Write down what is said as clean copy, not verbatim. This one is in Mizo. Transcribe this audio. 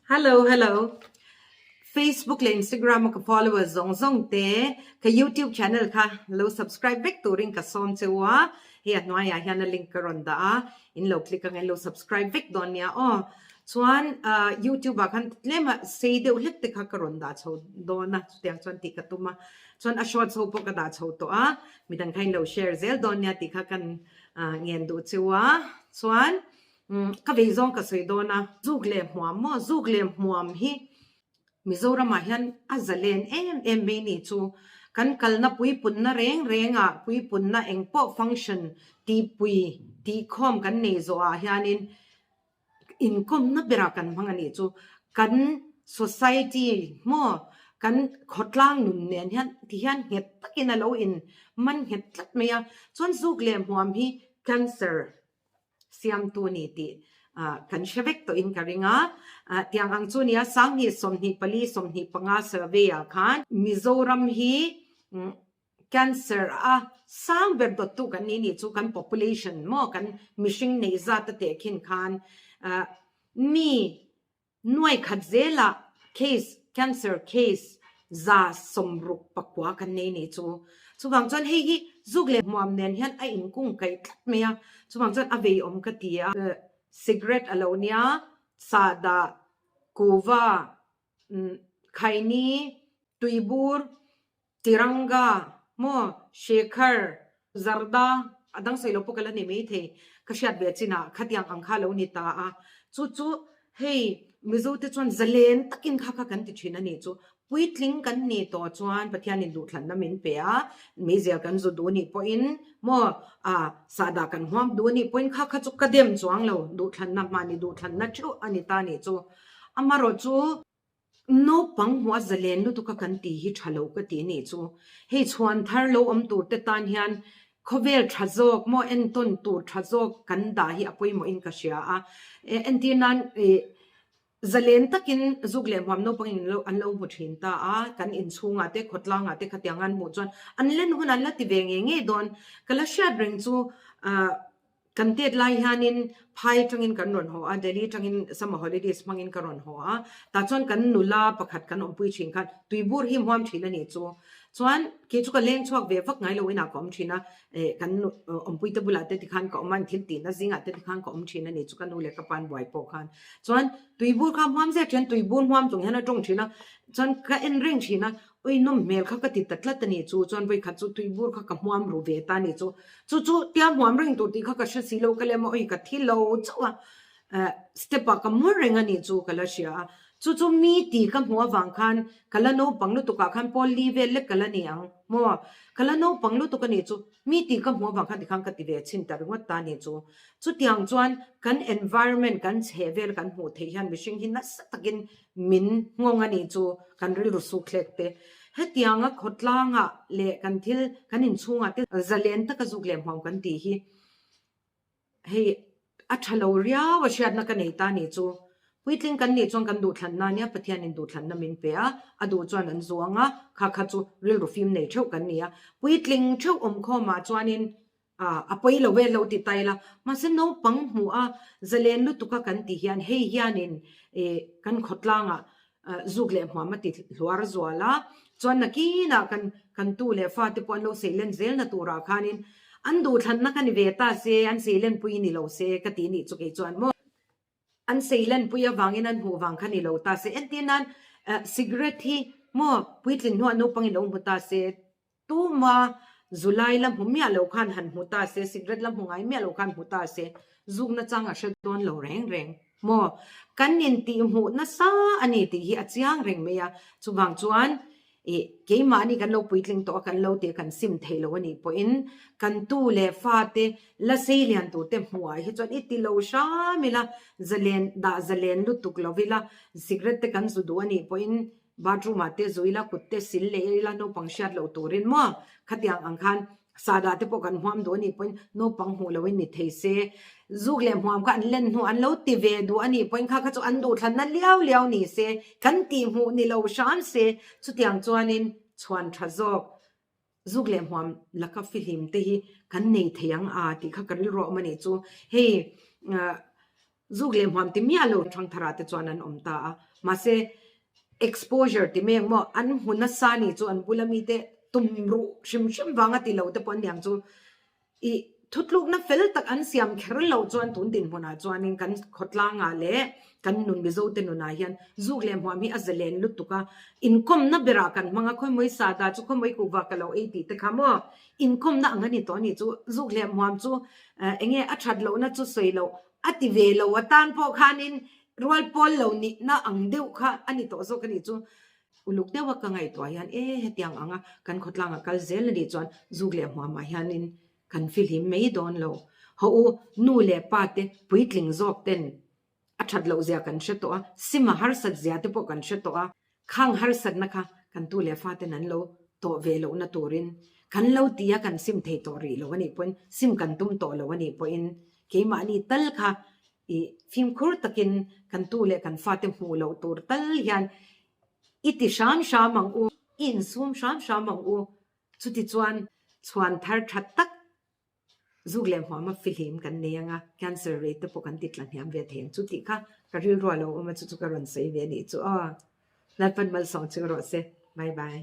Hello hello Facebook leh Instagram a ka followers zawng zawng te ka YouTube channel kha lo subscribe vek turin ka sawm che u a, hei a hnuaiah hian a link ka rawn dah a, in lo click ang in lo subscribe vek dawn nia aw. Chuan ah YouTube ah khan tlem a sei deuh hlek te kha ka rawn dah chho dawn a, chutiang chuan tih ka tum a, chuan a shorts ho pawh ka dah chho tawh a, midang kha in lo share zel dawn nia tih kha kan ngen duh che u a, chuan Ka vei zawng ka sawi dawn a. Zuk leh hmuam maw? Zuk leh hmuam hi Mizoramah hian a zalen em em mai ni chu. Kan kalna puipunna reng rengah puipunna eng pawh function tihpui tihkhawm kan nei zawhah hianin inkawmna berah kan hmang a nih chu. Kan society maw kan khawtlang nun nen hian tihian nghet takin a lo in man nghet tlat mai a. Chuan zuk leh hmuam hi cancer siamtu ni tih kan hre vek tawhin ka ring a. Tiang ang chu nia Sanghnih 24 25 survey ah khan Mizoram hi cancer a sang ber dawttu kan ni nih chu kan population maw kan mihring neih zat a tehkhin khan mi Nuai khat zelah case, cancer case, 169 kan nei nih chu. Chuvang chuan hei hi zuk leh hmuam nen hian a inkung kaih tlat mai a, chuvang chuan a vei awm ka ti a. Cigarette a lo nia, sahdah, kuva, khaini, tuibur, Tiranga, maw, Shekhar, Zarda, a dang sawi lo pawh ka la ni maithei, ka hriat ve chinah khatiang ang kha lo ni ta a, chu chu hei Mizo te chuan zalen takin kha kha kan ti thin a nih chu, puitling kan nih tawh chuan Pathianin duhthlanna min pe a, meizial kan zu duh nih pawhin maw, a sahdah kan huam duh nih pawhin kha kha chu ka dem chuang lo, duhthlanna hmahni duhthlanna theuh a ni ta nih chu, amarawh chu. Naupang hmuh a zalen lutuk a kan tih hi tha lo ka tih nih chu. Hei chhuan thar lo awm tur te tan hian khawvel tha zawk maw entawn tur tha zawk kan dah hi a pawimawh in ka hria a. Entir nan ih zalen takin zuk leh hmuam naupang in an lo hmu thin ta a, kan inchhungah te khawtlangah te khatiang an hmuh chuan an len hun an la ti ve ngei ngei dawn. Ka la hriat reng chu ah Kan tet lai hianin phai atangin kan rawn haw a, Delhi atangin summer holidays hmangin ka rawn haw a, tah chuan kan nula pakhat kan awmpui thin khan tuibur hi hmuam thin a nih chu. Chuan kei chu ka leng chhuak ve vak ngai lo inah ka awm thin a, eh kan awmpui te bulah te tikhan ka awm a, an thil tihna zingah te tikhan ka awm thin a nih chu ka nu leh ka pa an buai pawh khan. Chuan tuibur kha hmuam zet hian tuibur hmuam chung hian a tawng thin a, chuan ka en reng thin a, Ui nawm hmel kha ka ti ta tlat a nih chu, chuan vawikhat chu tuibur kha ka hmuam ru ve ta a nih chu. Chu chu tia hmuam reng tur tih kha ka hre si lo, ka lem a, ui ka thi lo chauh a, eh step ah ka mu reng a nih chu ka la hria a. Chu chu mi tih ka hmuh avang khan ka la naupang lutuk ah khan pawl li vel lek ka la ni ang maw, ka la naupang lutuk a nih chu, mi tih ka hmuh avang khan tikhan ka ti ve chhin ta ringawt ta a nih chu. Chutiang chuan kan environment kan chheh vel kan hmuh theih hian mihring hi nasa takin Min nghawng a nih chu kan rilru suk thlek te. Hetianga khawtlangah leh kan thil kan inchhungah te zalen taka zuk leh hmuam kan tih hi hei a tha lo riau a hriatna ka nei ta nih chu. Puitling kan nih chuan kan duhthlanna ania Pathianin duhthlanna min pe a, a duh chuan an zuang a, kha kha chu rilru fim nei theuh kan ni a. Puitling theuh awmkhawmah chuanin A, a pawi lo e lo ti ta ila, mahse naupang hmuh a zalen lutuk a kan tih hian hei hianin ih kan khawtlangah zuk leh hmuam a ti hluar zual a, chuan nakinah kan kan tu leh fate pawh an lo seilen zelna turah khanin an duhthlanna ka ni ve ta se, an seilenpui ni lo se ka tih nih chu kei chuan maw. An seilenpui avangin an hmuh vang kha ni lo ta se, entir nan cigarette hi maw puitlin hnuah naupangin lo hmu ta se, Tuma Zulai la hmu miah lo khan han hmu ta se, cigarette la hmu ngai miah lo khan hmu ta se, zukna chang a hre dawn lo reng reng maw? Kan intih hmuh nasa a ni tih hi a chiang reng mai a, chuvang chuan ih keimahni kan lo puitling tawh a, kan lo tih a kan sim thei lo a nih pawhin kan tu leh fate la sei lian turte hmuhah hi chuan i ti lo hram ila, zalen dah zalen lutuk lo ila, cigarette te kan zu duh a nih pawhin Bathroom ah te zui la, kut te sil leh ila naupang hriat loh turin maw? Khatiang ang khan sahdah te pawh kan hmuam duh a nih pawhin naupang hmuh loin ni thei se. Zuk leh hmuam kha an len hnu an lo ti ve duh a nih pawhin kha kha chu an duhthlanna liau liau ni se, kan tih hmuh ni lo hram se. Chutiang chuanin chhuan tha zawk zuk leh hmuam laka fihlim te hi kan nei thei ang a tih kha ka rilru a awm a nih chu. Hei. Zuk leh hmuam ti miah lo thangthar ah te chuan an awm ta a. Mahse, exposure ti mai ang maw, an hmu nasa ni chu an bula mite tum ruh hrim hrim vanga ti lo te pawh an niang chu I thutlukna fel tak an siam kher loh chuan tun dinhmunah chuanin kan khawtlangah leh kan nun Mizote nunah hian zuk leh hmuam hi a zalen lutuk a, inkawmna berah kan hmang a, khawimawii sahdah chu khawimawii kuhva ka lo ei tih te kha maw inkawmna ang a ni tawh a nih chu, zuk leh hmuam chu eng nge a that lohna chu sawi loh a ti ve lo atan pawh khanin rual pawl lo nihna ang deuh kha a ni tawh zawk a nih chu. Uluk deuha ka ngaihtuah hian e hetiang anga kan khawtlanga kal zel a nih chuan zuk leh hmuamah hianin kan fihlim mai dawn lo. Haw u, nu leh pa te puitling zawk ten a that loh zia kan hre tawh a, sim a harsat zia te pawh kan hre tawh a, khang harsatna kha kan tu leh fa ten an lo tawh ve lohna turin kan lo ti a kan sim thei tawh rih lo a nih pawhin sim kan tum tawh lo a nih pawhin keimahni tal kha I fimkhur takin kan tu leh kan fate hmuh loh tur tal hian i ti hram hram ang u, i insum hram hram ang u. Chutichuan chhuan thar tha tak zuk leh hmuama fihlim kan nei ang a, cancer rate te pawh kan ti tla hniam ve thei ang chu tih kha ka rilru a lo awm a, chu chu ka rawn sawi ve a nih chu aw. Lalpan malsawng chu rawh se. Bye bye.